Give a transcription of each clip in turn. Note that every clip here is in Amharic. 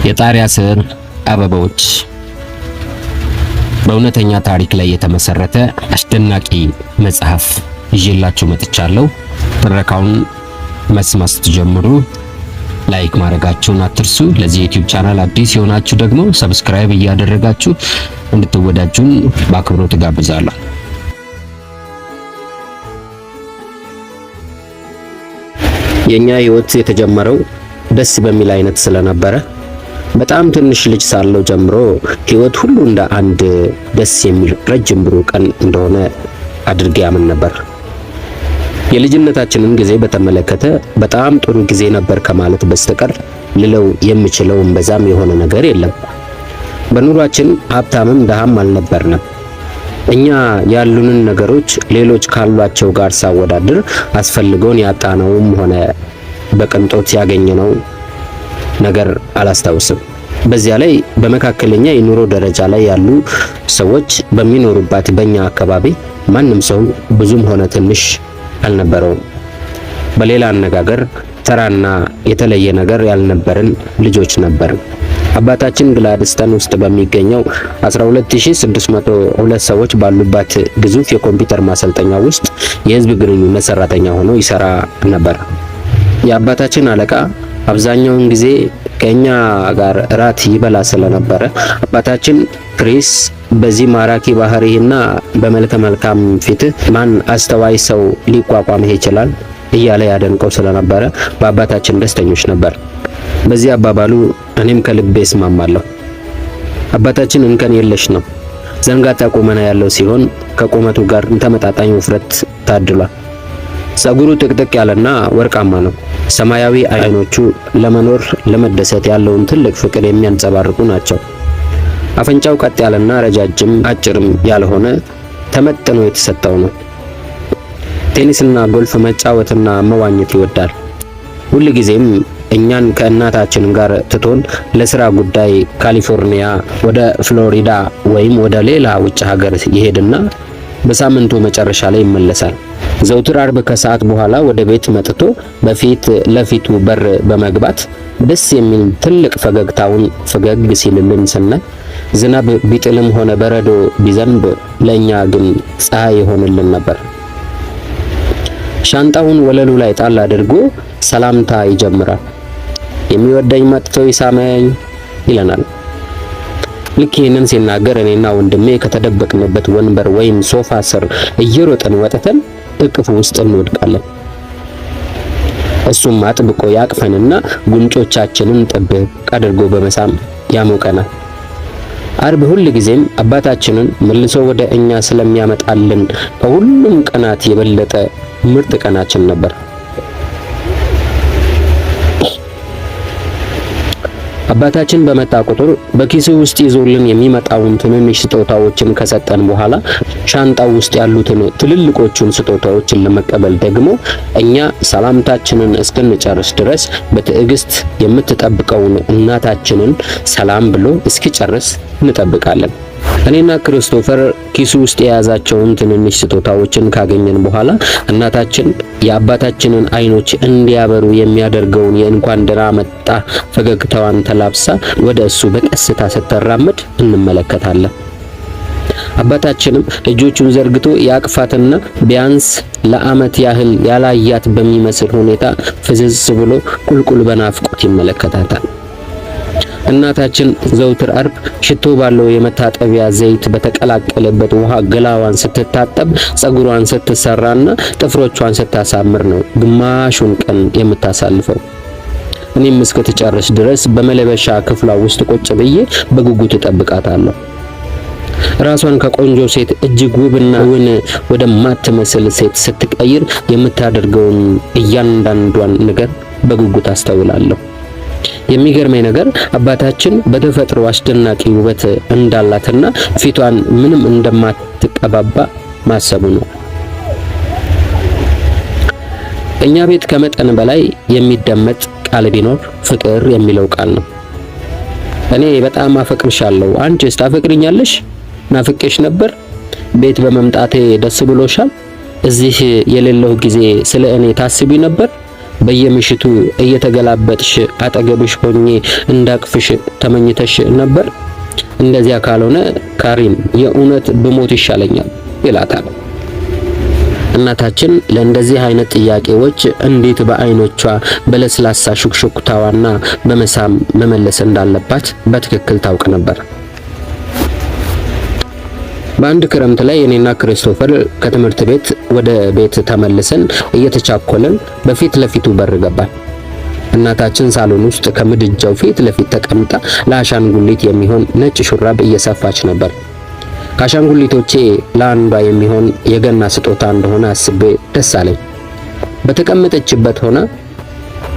የጣሪያ ስር አበባዎች በእውነተኛ ታሪክ ላይ የተመሰረተ አስደናቂ መጽሐፍ ይዤላችሁ መጥቻለሁ። ትረካውን መስማት ስትጀምሩ like ማድረጋችሁን አትርሱ። ለዚህ YouTube channel አዲስ የሆናችሁ ደግሞ subscribe እያደረጋችሁ እንድትወዳጁን በአክብሮት እጋብዛለሁ። የኛ ህይወት የተጀመረው ደስ በሚል አይነት ስለነበረ በጣም ትንሽ ልጅ ሳለው ጀምሮ ህይወት ሁሉ እንደ አንድ ደስ የሚል ረጅም ብሩህ ቀን እንደሆነ አድርጌ አምን ነበር። የልጅነታችንን ጊዜ በተመለከተ በጣም ጥሩ ጊዜ ነበር ከማለት በስተቀር ልለው የምችለው እምብዛም የሆነ ነገር የለም። በኑሯችን ሀብታምም ደሃም አልነበርንም። እኛ ያሉንን ነገሮች ሌሎች ካሏቸው ጋር ሳወዳድር አስፈልገውን ያጣነውም ሆነ በቅንጦት ያገኘነው ነገር አላስታውስም። በዚያ ላይ በመካከለኛ የኑሮ ደረጃ ላይ ያሉ ሰዎች በሚኖሩባት በእኛ አካባቢ ማንም ሰው ብዙም ሆነ ትንሽ አልነበረውም። በሌላ አነጋገር ተራና የተለየ ነገር ያልነበርን ልጆች ነበርን። አባታችን ግላድስተን ውስጥ በሚገኘው 12602 ሰዎች ባሉባት ግዙፍ የኮምፒውተር ማሰልጠኛ ውስጥ የሕዝብ ግንኙነት ሰራተኛ ሆኖ ይሰራ ነበር። የአባታችን አለቃ አብዛኛውን ጊዜ ከኛ ጋር እራት ይበላ ስለነበረ አባታችን ክሪስ በዚህ ማራኪ ባህሪህና በመልከ መልካም ፊትህ ማን አስተዋይ ሰው ሊቋቋምህ ይችላል እያለ ያደንቀው ስለነበረ በአባታችን ደስተኞች ነበር። በዚህ አባባሉ እኔም ከልቤ እስማማለሁ። አባታችን እንከን የለሽ ነው። ዘንጋታ ቁመና ያለው ሲሆን ከቁመቱ ጋር ተመጣጣኝ ውፍረት ታድሏል። ጸጉሩ ጥቅጥቅ ያለና ወርቃማ ነው። ሰማያዊ አይኖቹ ለመኖር ለመደሰት ያለውን ትልቅ ፍቅር የሚያንጸባርቁ ናቸው። አፍንጫው ቀጥ ያለና ረጃጅም አጭርም ያልሆነ ተመጥኖ የተሰጠው ነው። ቴኒስና ጎልፍ መጫወትና መዋኘት ይወዳል። ሁልጊዜም እኛን ከእናታችን ጋር ትቶን ለስራ ጉዳይ ካሊፎርኒያ፣ ወደ ፍሎሪዳ ወይም ወደ ሌላ ውጭ ሀገር ይሄድና በሳምንቱ መጨረሻ ላይ ይመለሳል። ዘውትር አርብ ከሰዓት በኋላ ወደ ቤት መጥቶ በፊት ለፊቱ በር በመግባት ደስ የሚል ትልቅ ፈገግታውን ፈገግ ሲልልን ስናይ ዝናብ ቢጥልም ሆነ በረዶ ቢዘንብ ለኛ ግን ፀሐይ ይሆንልን ነበር። ሻንጣውን ወለሉ ላይ ጣል አድርጎ ሰላምታ ይጀምራል። የሚወደኝ መጥቶ ይሳመኝ ይለናል። ልክ ይህንን ሲናገር እኔና ወንድሜ ከተደበቅንበት ወንበር ወይም ሶፋ ስር እየሮጥን ወጥተን እቅፉ ውስጥ እንወድቃለን። እሱም አጥብቆ ያቅፈንና ጉንጮቻችንን ጥብቅ አድርጎ በመሳም ያሞቀናል። አርብ ሁል ጊዜም አባታችንን መልሶ ወደ እኛ ስለሚያመጣልን ከሁሉም ቀናት የበለጠ ምርጥ ቀናችን ነበር። አባታችን በመጣ ቁጥር በኪሱ ውስጥ ይዞልን የሚመጣውን ትንንሽ ስጦታዎችን ከሰጠን በኋላ ሻንጣው ውስጥ ያሉትን ትልልቆቹን ስጦታዎችን ለመቀበል ደግሞ እኛ ሰላምታችንን እስክንጨርስ ድረስ በትዕግስት የምትጠብቀውን እናታችንን ሰላም ብሎ እስኪጨርስ እንጠብቃለን። እኔና ክርስቶፈር ኪሱ ውስጥ የያዛቸውን ትንንሽ ስጦታዎችን ካገኘን በኋላ እናታችን የአባታችንን አይኖች እንዲያበሩ የሚያደርገውን የእንኳን ደህና መጣ ፈገግታዋን ተላብሳ ወደ እሱ በቀስታ ስትራመድ እንመለከታለን። አባታችንም እጆቹን ዘርግቶ ያቅፋትና ቢያንስ ለዓመት ያህል ያላያት በሚመስል ሁኔታ ፍዝዝ ብሎ ቁልቁል በናፍቆት ይመለከታታል። እናታችን ዘውትር አርብ ሽቶ ባለው የመታጠቢያ ዘይት በተቀላቀለበት ውሃ ገላዋን ስትታጠብ፣ ጸጉሯን ስትሰራና ጥፍሮቿን ስታሳምር ነው ግማሹን ቀን የምታሳልፈው። እኔም እስክትጨርስ ድረስ በመለበሻ ክፍሏ ውስጥ ቁጭ ብዬ በጉጉት እጠብቃታለሁ። ራሷን ከቆንጆ ሴት እጅግ ውብና እውን ወደማትመስል ሴት ስትቀይር የምታደርገውን እያንዳንዷን ነገር በጉጉት አስተውላለሁ። የሚገርመኝ ነገር አባታችን በተፈጥሮ አስደናቂ ውበት እንዳላትና ፊቷን ምንም እንደማትቀባባ ማሰቡ ነው። እኛ ቤት ከመጠን በላይ የሚደመጥ ቃል ቢኖር ፍቅር የሚለው ቃል ነው። እኔ በጣም አፈቅርሻለሁ፣ አንቺስ ታፈቅሪኛለሽ? ናፍቄሽ ነበር። ቤት በመምጣቴ ደስ ብሎሻል? እዚህ የሌለው ጊዜ ስለ እኔ ታስቢ ነበር? በየምሽቱ እየተገላበጥሽ አጠገብሽ ሆኜ እንዳቅፍሽ ተመኝተሽ ነበር? እንደዚያ ካልሆነ ካሪን የእውነት ብሞት ይሻለኛል ይላታል። እናታችን ለእንደዚህ አይነት ጥያቄዎች እንዴት በአይኖቿ በለስላሳ ሹክሹክታዋና በመሳም መመለስ እንዳለባት በትክክል ታውቅ ነበር። በአንድ ክረምት ላይ እኔና ክርስቶፈር ከትምህርት ቤት ወደ ቤት ተመልሰን እየተቻኮለን በፊት ለፊቱ በር ገባን። እናታችን ሳሎን ውስጥ ከምድጃው ፊት ለፊት ተቀምጣ ለአሻንጉሊት የሚሆን ነጭ ሹራብ እየሰፋች ነበር። ከአሻንጉሊቶቼ ለአንዷ የሚሆን የገና ስጦታ እንደሆነ አስቤ ደስ አለኝ። በተቀመጠችበት ሆና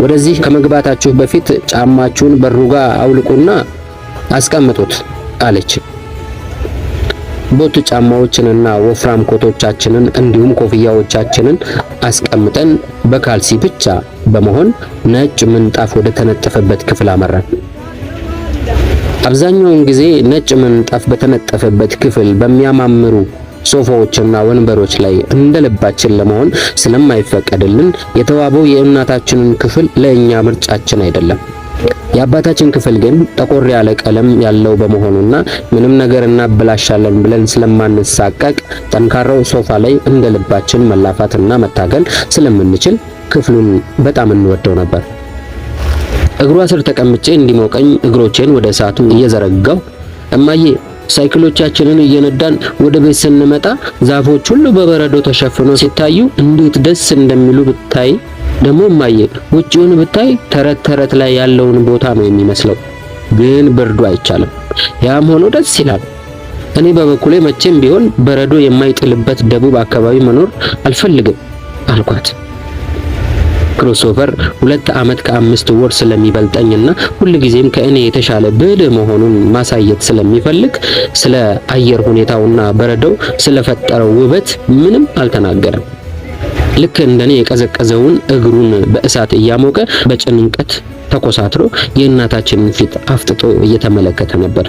ወደዚህ ከመግባታችሁ በፊት ጫማችሁን በሩ ጋር አውልቁና አስቀምጡት አለች። ቦት ጫማዎችንና ወፍራም ኮቶቻችንን እንዲሁም ኮፍያዎቻችንን አስቀምጠን በካልሲ ብቻ በመሆን ነጭ ምንጣፍ ወደ ተነጠፈበት ክፍል አመራን። አብዛኛውን ጊዜ ነጭ ምንጣፍ በተነጠፈበት ክፍል በሚያማምሩ ሶፋዎችና ወንበሮች ላይ እንደ ልባችን ለመሆን ስለማይፈቀድልን የተዋበው የእናታችንን ክፍል ለእኛ ምርጫችን አይደለም። የአባታችን ክፍል ግን ጠቆር ያለ ቀለም ያለው በመሆኑና ምንም ነገር እናበላሻለን ብለን ስለማንሳቀቅ ጠንካራው ሶፋ ላይ እንደ ልባችን መላፋትና መታገል ስለምንችል ክፍሉን በጣም እንወደው ነበር። እግሯ ስር ተቀምጬ እንዲሞቀኝ እግሮቼን ወደ እሳቱ እየዘረጋው እማዬ፣ ሳይክሎቻችንን እየነዳን ወደ ቤት ስንመጣ ዛፎች ሁሉ በበረዶ ተሸፍኖ ሲታዩ እንዴት ደስ እንደሚሉ ብታይ። ደግሞ እማዬ፣ ውጪውን ብታይ ተረት ተረት ላይ ያለውን ቦታ ነው የሚመስለው፣ ግን ብርዱ አይቻልም። ያም ሆኖ ደስ ይላል። እኔ በበኩሌ መቼም ቢሆን በረዶ የማይጥልበት ደቡብ አካባቢ መኖር አልፈልግም አልኳት። ክርስቶፈር 2 ዓመት ከ5 ወር ስለሚበልጠኝና ሁልጊዜም ከእኔ የተሻለ ብልህ መሆኑን ማሳየት ስለሚፈልግ ስለ አየር ሁኔታውና በረዶው ስለፈጠረው ውበት ምንም አልተናገረም። ልክ እንደኔ የቀዘቀዘውን እግሩን በእሳት እያሞቀ በጭንቀት ተኮሳትሮ የእናታችንን ፊት አፍጥጦ እየተመለከተ ነበር።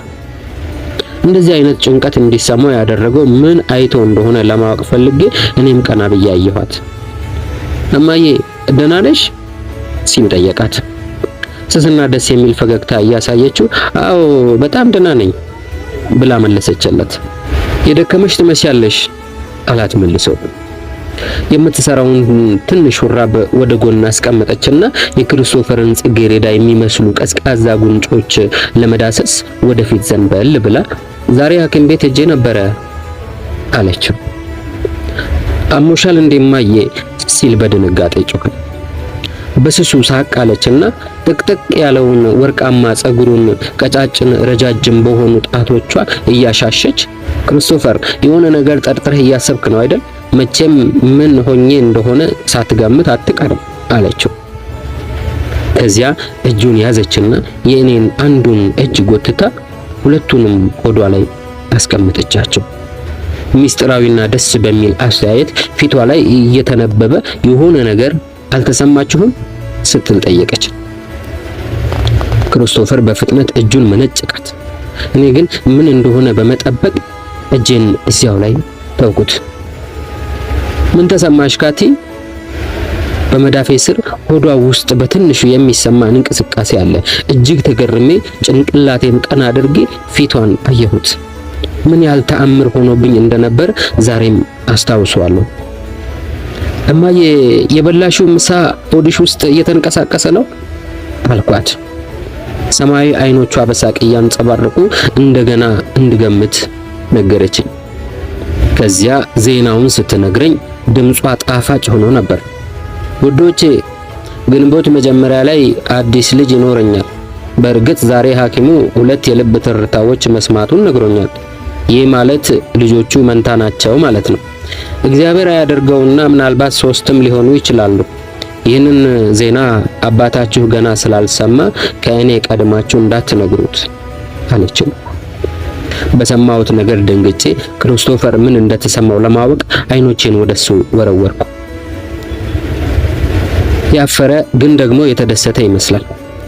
እንደዚህ አይነት ጭንቀት እንዲሰማው ያደረገው ምን አይቶ እንደሆነ ለማወቅ ፈልጌ እኔም ቀና ብዬ አየኋት። እማዬ፣ ደህና ነሽ? ሲል ጠየቃት። ስስና ደስ የሚል ፈገግታ እያሳየችው አዎ፣ በጣም ደህና ነኝ ብላ መለሰችለት። የደከመሽ ትመስያለሽ አላት መልሶ። የምትሰራውን ትንሽ ሹራብ ወደ ጎን አስቀመጠችና የክሪስቶፈርን ጽጌረዳ የሚመስሉ ቀዝቃዛ ጉንጮች ለመዳሰስ ወደፊት ዘንበል ብላ ዛሬ ሐኪም ቤት ሄጄ ነበረ አለችው። አሞሻል እንዴ እማዬ? ሲል በድንጋጤ ጮኸ። በስሱ ሳቅ አለችና ጥቅጥቅ ያለውን ወርቃማ ጸጉሩን ቀጫጭን ረጃጅም በሆኑ ጣቶቿ እያሻሸች ክርስቶፈር፣ የሆነ ነገር ጠርጥረህ እያሰብክ ነው አይደል? መቼም ምን ሆኜ እንደሆነ ሳትገምት አትቀርም አለችው። ከዚያ እጁን ያዘችና የእኔን አንዱን እጅ ጎትታ ሁለቱንም ሆዷ ላይ አስቀመጠቻቸው። ሚስጥራዊና ደስ በሚል አስተያየት ፊቷ ላይ እየተነበበ የሆነ ነገር አልተሰማችሁም ስትል ጠየቀች። ክርስቶፈር በፍጥነት እጁን መነጨቃት። እኔ ግን ምን እንደሆነ በመጠበቅ እጄን እዚያው ላይ ተውኩት። ምን ተሰማሽ ካቲ? በመዳፌ ስር ሆዷ ውስጥ በትንሹ የሚሰማን እንቅስቃሴ አለ። እጅግ ተገርሜ ጭንቅላቴን ቀና አድርጌ ፊቷን አየሁት። ምን ያህል ተአምር ሆኖብኝ እንደነበር ዛሬም አስታውሰዋለሁ። እማዬ፣ የበላሽው ምሳ ሆድሽ ውስጥ እየተንቀሳቀሰ ነው አልኳት። ሰማያዊ አይኖቿ በሳቅ እያንጸባረቁ እንደገና እንድገምት ነገረችኝ። ከዚያ ዜናውን ስትነግረኝ ድምጿ ጣፋጭ ሆኖ ነበር። ውዶቼ፣ ግንቦት መጀመሪያ ላይ አዲስ ልጅ ይኖረኛል። በእርግጥ ዛሬ ሐኪሙ ሁለት የልብ ትርታዎች መስማቱን ነግሮኛል። ይህ ማለት ልጆቹ መንታ ናቸው ማለት ነው። እግዚአብሔር አያደርገውና ምናልባት ሶስትም ሊሆኑ ይችላሉ። ይህንን ዜና አባታችሁ ገና ስላልሰማ ከእኔ ቀድማችሁ እንዳትነግሩት አለችው። በሰማሁት ነገር ደንግጬ ክርስቶፈር ምን እንደተሰማው ለማወቅ አይኖቼን ወደሱ ወረወርኩ። ያፈረ ግን ደግሞ የተደሰተ ይመስላል።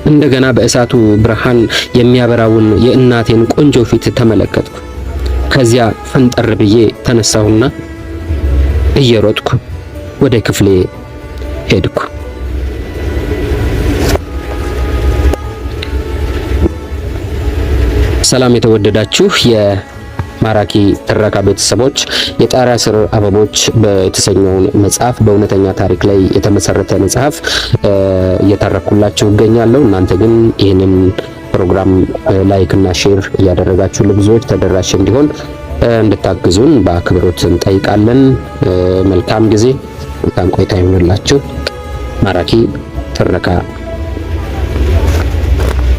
እንደገና በእሳቱ ብርሃን የሚያበራውን የእናቴን ቆንጆ ፊት ተመለከትኩ። ከዚያ ፈንጠር ብዬ ተነሳሁና እየሮጥኩ ወደ ክፍሌ ሄድኩ። ሰላም የተወደዳችሁ የማራኪ ትረካ ቤተሰቦች፣ የጣሪያ ስር አበቦች የተሰኘውን መጽሐፍ፣ በእውነተኛ ታሪክ ላይ የተመሰረተ መጽሐፍ እየተረኩላችሁ እገኛለሁ። እናንተ ግን ይህንን ፕሮግራም like እና share እያደረጋችሁ ለብዙዎች ተደራሽ እንዲሆን እንድታግዙን በአክብሮት እንጠይቃለን። መልካም ጊዜ፣ መልካም ቆይታ ይሁንላችሁ። ማራኪ ትረካ።